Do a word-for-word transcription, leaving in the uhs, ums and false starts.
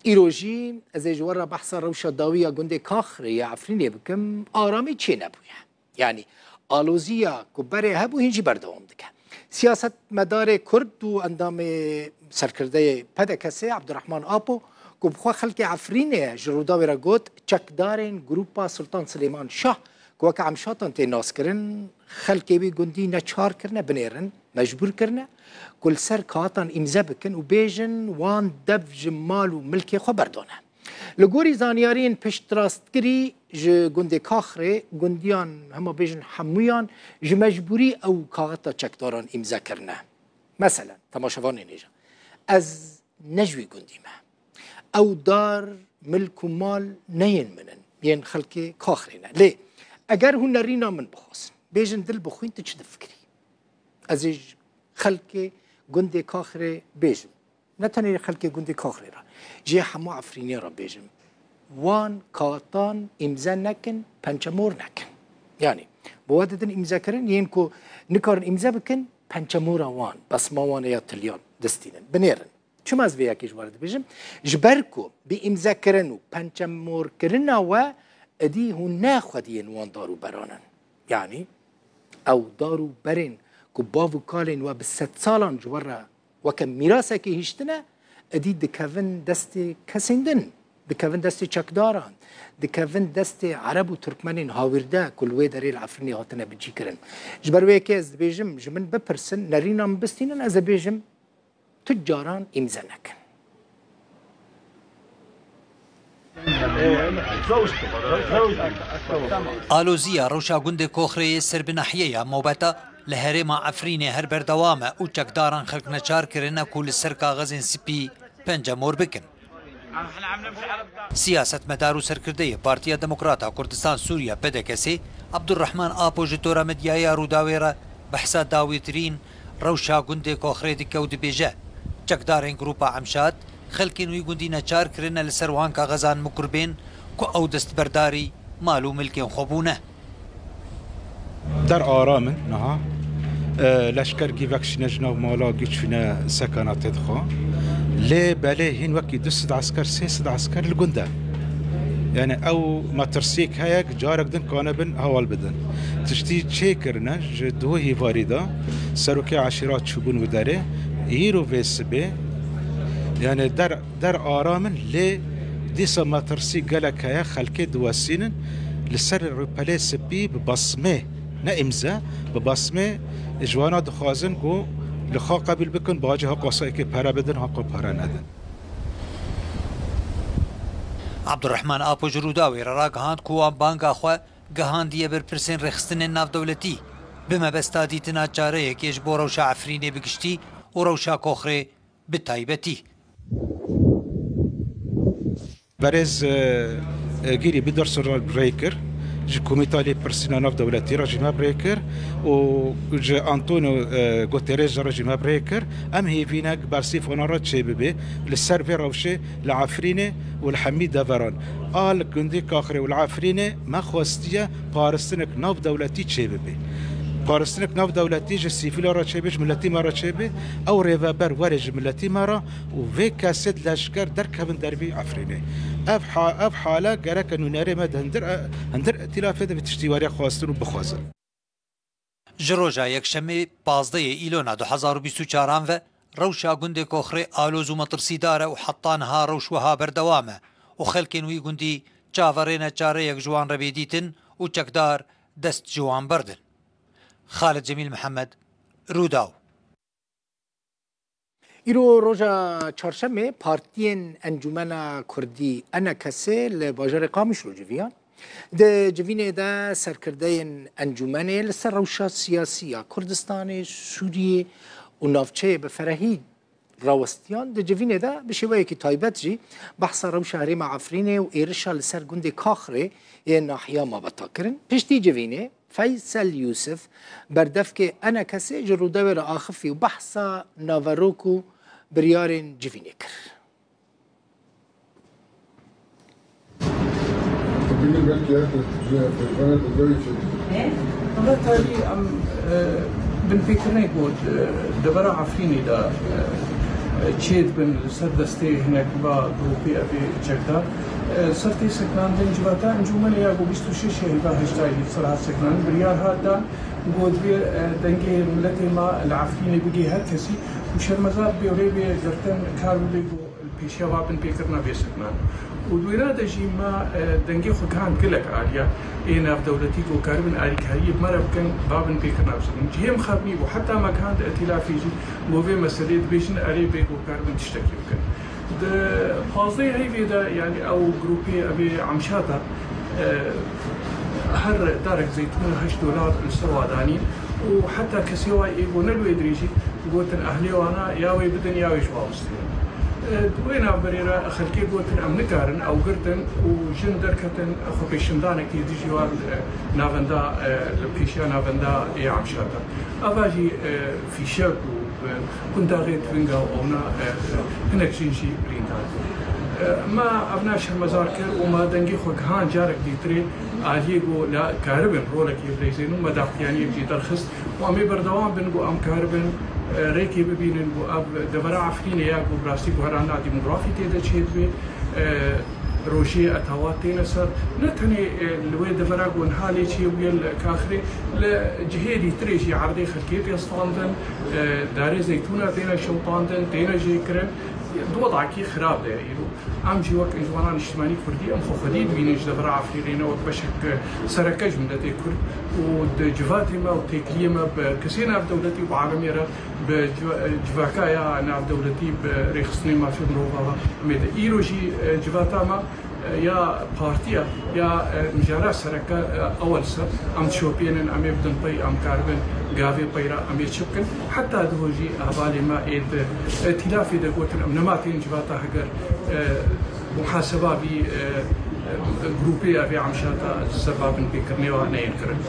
Îro jî ez ê ji we re behsa rewşa dawî ya gundê Kaxrê ya Efrînê bikim, aramî çênebûye. Yanî aloziya ku berê hebû hîn jî berdewam dike. Siyasetmedarê Kurd û endamê serkirdeyê P D K S'ê Abdurrahman Apo ku bi xwe xelkê Efrînê ye, ji Rûdawê re got, çekdarên Grupa Sultan Silêman Şah ku weke Emşatan tê naskirin, xelkê wî gundî neçar kirine, binêrin, mecbûr kirine ku li ser kaxetan îmze bikin û bêjin wan dev ji mal û milkê xwe berdane. Li gorî zanyariyên piştrastkirî ji gundê Kaxrê, gundiyan hema bêjin hemûyan ji mecbûrî ew kaxeta çekdaran îmze kirine. Meselen, temaşevanên hêja, ez ne ji wî gundî me. Ew dar, milk û mal ne yên min in, yên xelkê Kaxrê ne. Lê eger hûn nerîna min bixwazin, bêjin dil bixwîn tu çi difikirî? Ez ê ji xelkê gundê Kaxrê bêjim. Ne tenê xelkê gundê Kaxrê re, jê hemû Efrînê re bêjim. Wan kaxetan îmze nekin, pençemor nekin. Yanî, bi we didin îmzekirin, yên ku nikarin îmze bikin, pençemora wan, besma wan ya tiliyan distînin. Binêrin. Çima ez vê yekê ji we re dibêjim? Ji ber ku bi îmzekirin û pençemorkirina we, êdî hûn ne xwediyên wan dar û beran in. Yanî, ew dar û berên ku bav û kalên we bi sedsalan ji we re weke mîrasekê hiştine, êdî dikevin destê kesên din, dikevin destê çekdaran, dikevin destê Ereb û Tirkmenên hawîrde ku li wê derê li Efrînê hatine bicîkirin. Ji ber wê yekê ez dibêjim, ji min bipirsin, nerîna min bistînin, ez ê bêjim, tu caran îmze nekin. Aloziya rewşa gundê Koxrê yê ser bi nahiyeya Mobeta li herêma Efrînê her berdewam e û çekdaran xelk neçar kirine ku li ser kaxezên spî pence mor bikin. Siyasetmedar û serkirdeyê Partiya Demokrata Kurdistan Sûriye, P D K S'ê, Abdurrahman Apo ji tora medyayê ya Rûdawê re behsa dawîtirîn rewşa gundê Koxrê dike û dibêje, çekdarên Grupa Emşat xelkên wî gundî neçar kirine li ser wan kaxezan mikur bên ku ew destberdarî mal û milkên xwe bûne. Der aram in niha. E, leşker gîvek şîne ji nav mala, gî çûne sekana têdixwe. Lê belê hîn wekî du sed esker, sê sed esker li gund e. Yani ew metirsiyek heye, carek din kanibin heval bidin. Tiştî çêkirine ji duhî hêvarî de, serokê eşîra çûbûn û derê, îro vê sibê, yani der Der aram in, lê dîsa metirsî gelek heye, xelkê diwesînin, li ser rûpelê spî bi basmê, ne îmze, bi basmê ji wana dixwazin ku li xwe qebûl bikin, bacê haqo seyekê pere bidin, haqo pere nedin. Abdurrahman Apo ji Rûdawê re ragihand ku wan banga xwe gihandiye berpirsên rêxistinên navdewletî bi mebesta dîtina çareyekê ji bo rewşa Efrînê bi giştî û rewşa Koxrê bi taybetî. Berêz, e, e, Gîrî Biderson re rê kir, ji Komîta Lêpirsîna Navdewletî re jî me bi rê kir û ji Antonio, e, Guterres re jî me bi rê kir. Em hêvî ne bersîv wana re çêbibe li ser vê rewşê li Efrînê û li hemî deveran. A li gundê Kaxirê û li Efrînê me xwestiye paristinek navdewletî çêbibe. Paristinek navdewletî ji sivîla re çêbe, ji miletî me re çêbe, ew rêveber were ji miletî me re û vê kesê di leşker derkevin dervî Efrînê. Ev ha-, ev hale gereke nûnerê me di hundir, hundir îtîlafê de vê tiştî were xwestin û bixwazin. Ji roja Yekşemê pazdehê Îlona du hezar û bîst û çaran ve rewşa gundê Koxrê aloz û metirsîdar e û heta niha rewş wiha berdewam e û xelkên wî gundî çaverê ne çareyek ji wan re bê dîtin û çekdar dest ji wan berdin. Xalid Cemîl Mihemed, Rûdaw. Îro roja çarşemê partiyên Encûmena Kurdî, E N K S, li bajarê Qamişlo civiyan. Di civînê de serkirdeyên encûmenê li ser rewşa siyasî ya Kurdistanê, Sûriyê û navçeyê bi ferehî rawestiyan. Di civînê de bi şêweyekî taybet jî behsa rewşa herêma Efrînê û êrişa li ser gundê Kaxrê yê nahiya Mabeta kirin. Piştî civînê, Feysel Yûsif, berdevkê E N K S'ê ji Rûdawê re axifî û behsa naverok û biryarên civînê kir. Bugünü belki herkes güzel yapıyor. Bana da böyle şey. Valla tabii em, e, binpêkirinê got, e, devera Efrînê de, e, Çêdibin li ser destê hinek va grûpê evê çekdar. Ser tê sekinandin civata encûmenê ya ku bîst û şeş heyva heştayî li ser hat sekinandin biryar hat dan ku divê dengê miletê me li Efrînê bigê her kesî û şermezar bê û rê bê girtin kar bibe ku li pêşiya va binpêkirina bê sekinandin. Û di wêna de jî me dengê xwe gihand gelek aliya ê navdewletî ku karibin alîkariyê bi me re bikin va binpêkirina bisekin. Cihê mixabinî bû heta me gihand îtîlafê jî bo vê meselê dibêjin erê bê ku karibin tiştekî bikin. Di pazdehê heyvê de, yanî ew grûpê evê Emşata, e, her darek zeytûna heşt dolar li ser wa danîn û heta kesê wa ê ku ne li wê dirêjî gotin ehlê wana ya wê bidin ya wê ji wa bistînin. E, di wê navberê re xelkê gotin em nikarin, ew girtin û jin derketin xwe pêşindanekî dijî wan, e, navenda, e, li pêşiya navenda ê Emşata. Eva jî, e, fîşek û bi qundaxê tivinga û ewna, e, hinek jin jî birîndar bûn. E, me evna şermezar kir û me dengê xwe gihan carek dîtirê aliyê ku la karibin rolekê bileyzên û me daxuyaniyek jî derxist û em ê berdewam bin ku em karibin, e, rêkê bibînin ku ev devera Efrînê ya ku bi rastî guherandina demografî tê de çêdibe, e, rojê etawat têne ser, ne tenê, e, li wê devera ku niha lê çêbûye li Kaxirê, li cihê dîtirê jî erdê xelkê tê standin, e, darê zeytûna têne şewitandin, têne jêkirin. Di wedakî xirab de ye îro. Em jî wek Encûmena Niştimanî Kurdî, em xwe xwedî dibînin ji devera Efrînê ne wek beşek, e, sereke ji miletê Kurd û di civatê me û têkiliyê me bi kesê navdewletî û bi alemê re bi civa-, civaka ya navdewletî bi rêxistinê mafê mirova ve em ê de. Îro jî, e, civata me, e, ya partiya ya, e, mijara sereke, e, ew e li ser. Em dişopînin, em ê bidin pey, em karibin gavê pey re em ê çi bikin. Heta diho jî hevalê me ê di, e, îtîlafê de gotin em nema tên civata heger, e, muhaseba vî, e, e, grûpê evê Emşata ji ser va binpêkirinê wa neyên kirin.